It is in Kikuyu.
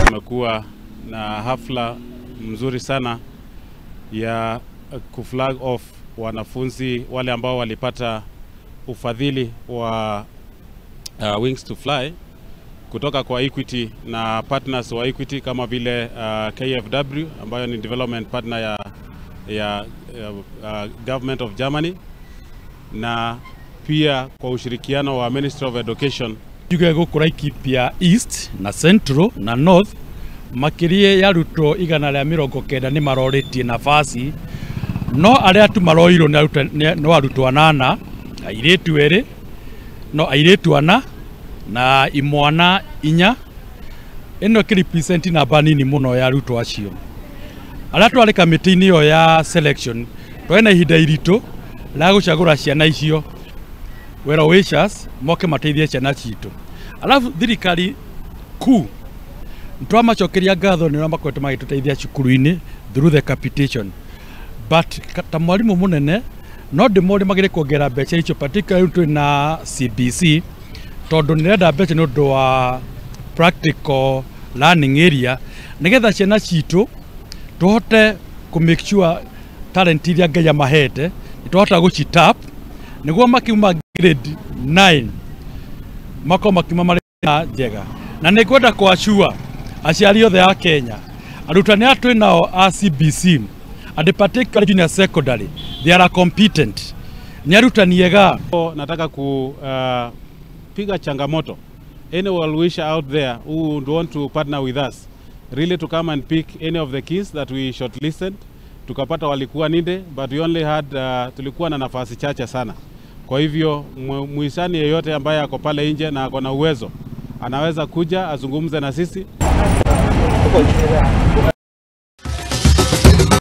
Tumekuwa na hafla mzuri sana ya kuflag off wanafunzi wale ambao walipata ufadhili wa Wings to Fly kutoka kwa Equity na partners wa Equity kama vile KfW ambayo ni development partner ya Government of Germany, na pia kwa ushirikiano wa Ministry of Education. Njuge gũkũ Laikipia East na Central na North makĩria ya arutwo 190 nĩ marorĩtie nafasi, no arĩa tu maroirwo no arutwo 8, airĩtu 2, no airĩtu 4 na imwana 4. Ĩno ĩkĩ represent namba nini mũno ya arutwo acio. Arĩa twarĩ kamĩtĩ-inĩ ĩyo ya selection twarĩ na ihinda iritũ la gũcagũra ciana icio, well wishers moke mateithie ciana citũ. Alafu thirikari kuu twamacokeria ngatho nĩ ũrĩa makoretwo magĩtũteithia cukuru-inĩ through the capitation, but ta mwarimũ mũnene no ndĩmore magĩrĩ kuongerera mbeca icio, particularly twĩ na CBC, tondũ nĩrenda mbeca nĩ ũndũ wa practical learning area nĩgetha ciana citũ tũhote kũ make sure talent iria Ngai amahete nĩtwahota gũcitap nĩguo makiuma grade 9 makorwo makiuma marĩ na njega. Na nĩ ngwenda kũassure aciari othe a Kenya, arutani aya twĩ nao a CBC and particularly junior secondary, they are competent, nĩ arutani ega. Nataka kupiga changamoto any well wisher out there who would want to partner with us really to come and pick any of the kids that we shortlisted. Tukapata walikuwa ninde, but we only had tulikuwa na nafasi chache sana. Kwa hivyo muhisani yeyote ambaye ako pale nje na ako na uwezo anaweza kuja azungumze na sisi.